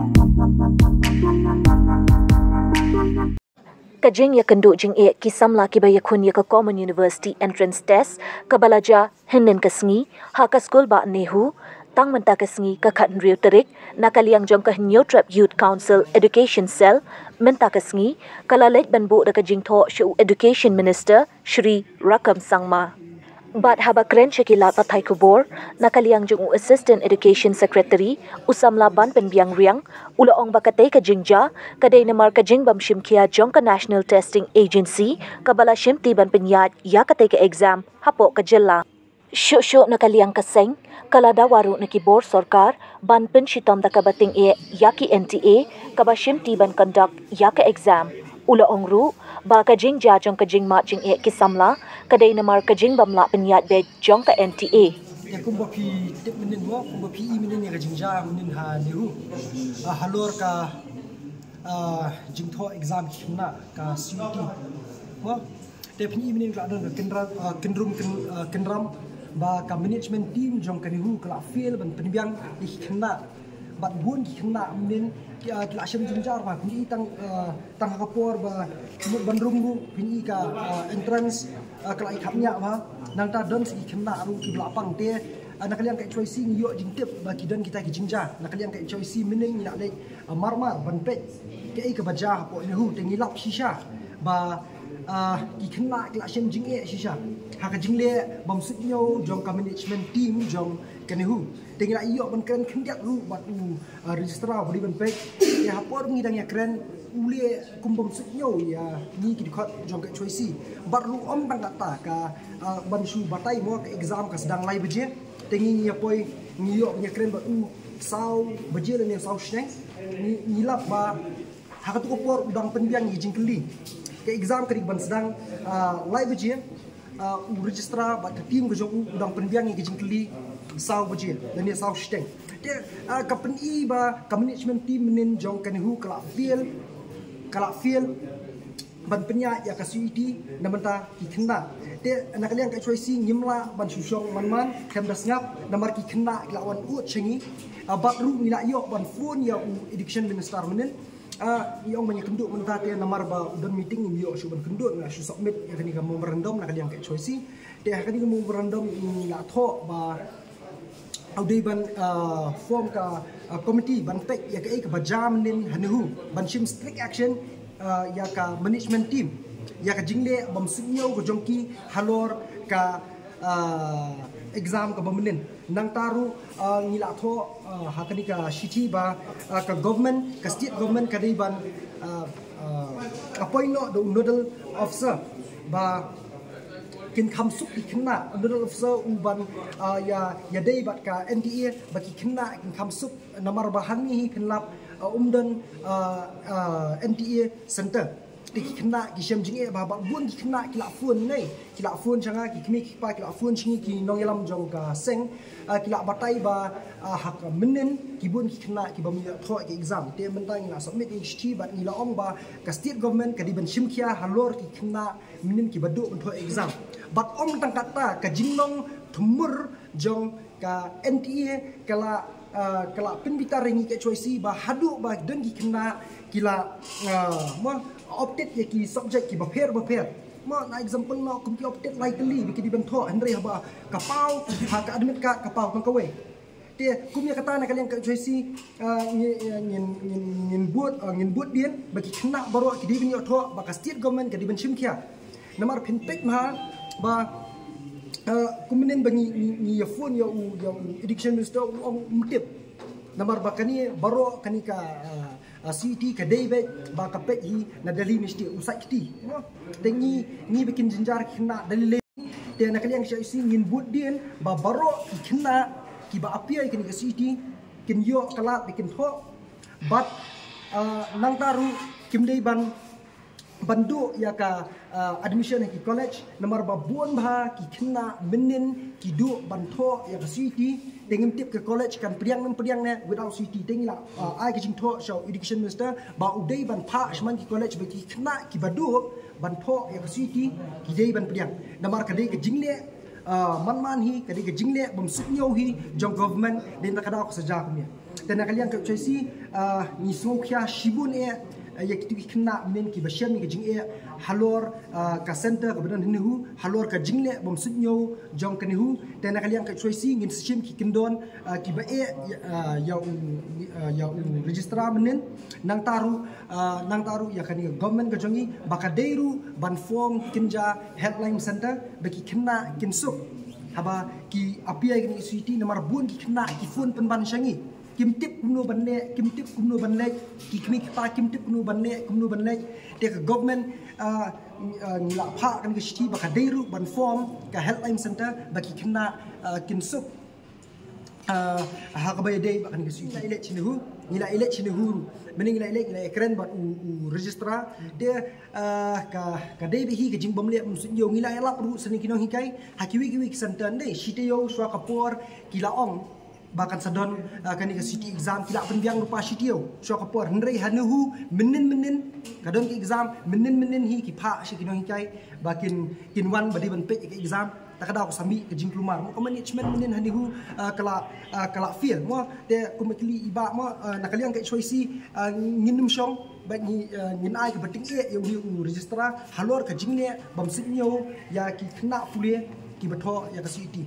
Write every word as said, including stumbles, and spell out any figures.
Ka jingïakynduh jingeh ki samla kiba ïakhun ïa ka Common University Entrance Test kaba la jia hynnin ka sngi ha ka skul bah NEHU, tang mynta ka sngi ka khathynriew tarik, na ka liang jong ka Hynñiewtrep Youth Council Education Cell, mynta ka sngi ka la leit ban buh da ka jingthoh sha u Education Minister Shri Rakkam Sangma. Bad haba kren sha ki lad pathai khubor, na ka liang jong u Assistant Education Secretary, u samla Banpynbiang Riang, u la ong ba katei ka jingjia ka dei namar ka jingbym shim khia jong ka National Testing Agency kaba la shimti ban pynïaid ïa katei ka exam hapoh ka jylla. Shuh shuh na ka liang ka seng, ka la dawa ruh na ki bor sorkar ban pynshitom da kaba tyngeh ïa ki N T A kaba shimti ban conduct ïa ka exam. U la ong ruh ba ka jingjia jong ka jingmad jingeh ki samla ka dei namar ka jingbym lah pynïaid beit jong ka N T A. Te kumba phi tip mynnin mo, kumba phi i mynnin ïa ka jingjia mynnin ha NEHU. Ah, halor ka, ah, jingthoh exam ki khynnah ka C U E T. Mo, te phin i mynnin ka la don ka kynra-, ah, kynrum kyn-, ah, kynram ba ka management team jong ka NEHU ka la fail ban pynbiang ïa ki khynnah. Bad bun ki khynnah mynnin ki, ah, ki la shem jynjar ba phin i tang, ah, tang ha ka por ba mut ban rung ruh phin i ka, ah, entrance, ah, ka la i khapngiah ba. Nangta don sa ki khynnah ruh kiba la pang te, ah, na ka liang ka H Y C ngi ïoh jingtip ba ki don kita ki jingjia. Na ka liang ka H Y C mynnin ngi la leit, ah, marmar ban peit kaei kaba jia hapoh NEHU, te ngi lap shisha ba, ah, ki khynnah ki la shem jingeh shisha ha ka jingleh bym suidñiew jong ka management team jong ka NEHU. Te ngi la ïoh ban kren khyndiat ruh bad u, ah, registrar ba dei ban peit. Te ha por ngi dang ïakren u leh kum bym suidñiew ïa ngi ki dkhot jong ka H Y C. Bad ruh ym tang kata ka, ah, ban shu batai mo, ka exam ka sdang lai baje. Te ngi, ngi ïa poi, ngi ïoh ban ïakren bad u saw baje lane saw shnong. Ngi, ngi lap ba ha katu ka por u dang pynbiang ïa ki jingkylli. Ka exam ka dei ban sdang, ah, lai baje. Ah, u registrar bad ka team ka jong u u dang pynbiang ïa ki jingkylli saw baje lane saw shiteng. Te, ah, ka pyni ba ka management team mynnin jong ka NEHU ka la fail, ka la fail ban pynïaid ïa ka C U E T na bynta ki khynnah. Te na ka liang ka H Y C ngim lah ban shu shong man man khlem da sngap namar ki khynnah ki la wan ud sha ngi. Ah, bad ruh ngi la ïoh ban phone ïa u education minister mynnin. Ah, ngi ong ba ngi kynduh mynta te namar ba u don meeting ngim ïoh shuh ban kynduh, ngi la shu submit ïa kane ka memorandum na ka liang ka H Y C. Te ha kane ka memorandum ngi la thoh ba u dei ban, ah, form ka, ah, committee ban peit ïa kaei kaba jia mynnin ha NEHU ban shim strict action, ah, ïa ka management team, ïa ka jingleh bym suidñiew ka jong ki halor ka, ah, exam kaba mynnin. Nangta ruh, ah, ngi la thoh, ah, ha kane ka shithi ba, ah, ka government, ka state government ka dei ban, ah, ah, appoint noh da u nodal officer ba kin kham suk ki khynnah, u nodal officer u ban, ah, ïa, ïadei bad ka N T A ba ki khynnah kin kham suk namar ba hangne hi phin lap, ah, um don, ah, ah, N T A center. Te ki khynnah ki shem jingeh ba, ba bun ki khynnah ki la phone ngi, ki la phone sha nga, ki kmie ki kpa ki la phone sha ngi ki nongïalam jong ka seng, ah, ki la batai ba, ah, ha ka mynnin ki bun ki khynnah ki bym ïoh thoh ïa ka exam. Te mynta ngi la submit ïa ka shithi bad ngi la ong ba ka state government ka dei ban shim khia halor ki khynnah mynnin kiba duh ban thoh exam. Bad ym tang kata, ka jinglong thmur jong ka N T A ka la, ah, ka la pynbitar ïa ngi ka H Y C ba haduh ba don ki khynnah ki la, ah, mo, opted ïa ki subject kiba pher ba pher. Mo, na example noh kum ki opted lai tylli ba ki dei ban thoh, hynrei haba ka paw ha ka admit card ka paw tang kawei. Te kum ïa kata na ka liang ka H Y C, ah, ngi, ah, ngin, ngin, ngin bud, ah, ngin bud dien ba ki khynnah baroh ki dei ban ïoh thoh, ba ka state government ka dei ban shim khia. Namar phin peit ma ba, eh, kumne ba ngi, ngi, ngi ïa phone ïa u, ïa u education minister u ong um tip. Namar ba kane baroh kane ka, eh, eh, C U E T ka dei beit ba ka peit hi na Delhi University u sait kti. Te ngi, ngi ba kin jynjar ki khynnah Delhi. Te na ka liang ka H Y C ngin bud dien ba baroh ki khynnah kiba appear ïa kane ka C U E T kin ïoh ka lad ba kin thoh. Bad, eh, nangta ruh kim dei ban ban duh ïa ka, ah, admission ha ki college, namar ba bun bha ki khynnah mynnin ki duh ban thoh ïa ka C U E T, te ngim tip ka college kan pdiang ne ym pdiang ne without C U E T. Te ngi la, ah, ai ka jingthoh sha u education minister ba u dei ban phah shaman ki college ba ki khynnah kiba duh ban thoh ïa ka C U E T ki dei ban pdiang. Namar ka dei ka jingleh, ah, man man hi, ka dei ka jingleh bym suk ñiew hi jong government, dei na ka daw ka sa jia kumne. Te na ka liang ka H Y C, ah, ngi sngewkhia shibun eh, ah, ïa kito ki khynnah mynnin kiba shem ïa ka jingeh halor, ah, ka center kaba don hangne hu, halor ka jingleh bym suidñiew jong kane hu. Te na ka liang ka H Y C ngin sa shim ki kyndon, ah, kiba eh, ah, ïa u, ah, ïa u registrar mynnin, nangta ruh, ah, nangta ruh ïa kane ka government ka jong ngi ba ka dei ruh ban form kynja helpline center ba ki khynnah kin suk. Haba ki apply ïa kane ka C U E T, namar bun ki khynnah ki phone pynban sha ngi. Kim tip kumno ban leh, kim tip kumno ban leh, ki kmie ki kpa kim tip kumno ban leh, kumno ban leh. Te ka government, ah, ah, ngi la phah kane ka shithi ba ka dei ruh ban form ka helpline center ba ki khynnah, ah, kin suk, ah, ha kaba ïadei bad kane ka C U E T. Ngi la ïaleh shane hu, ngi la ïaleh shane hu. Mynne ngi la ïaleh, ngi la ïakren bad u, u registrar. Te, ah, ka, ka dei beit hi ka jingbymleh bymsuidñiew. Ngi la ïalap ruh sa ïa ki nonghikai ha kiwei kiwei ki center, ym dei shi taïew shuwa ka por ki la ong ba kan sa don, ah, kane ka C U E T exam, ki la pynbiang ruh pat shi taïew shuwa ka por. Hynrei hangne hu mynnin mynnin ka don ka exam, mynnin mynnin hi ki phah sha ki nonghikai ba kin, kin wan ba dei ban peit ka exam. Ta ka daw ka sa mih ka jingkulmar. Mo ka management mynnin hangne hu, ah, ka la, ah, ka la fail mo. Te kum kylli i Bah mo, ah, na ka liang ka H Y C, ah, ngin ym shong bad ngi, ah, ngin ai kaba tyngeh ïa une u registrar halor ka jingleh bymsuidñiew ïa ki khynnah pule kiba thoh ïa ka C U E T.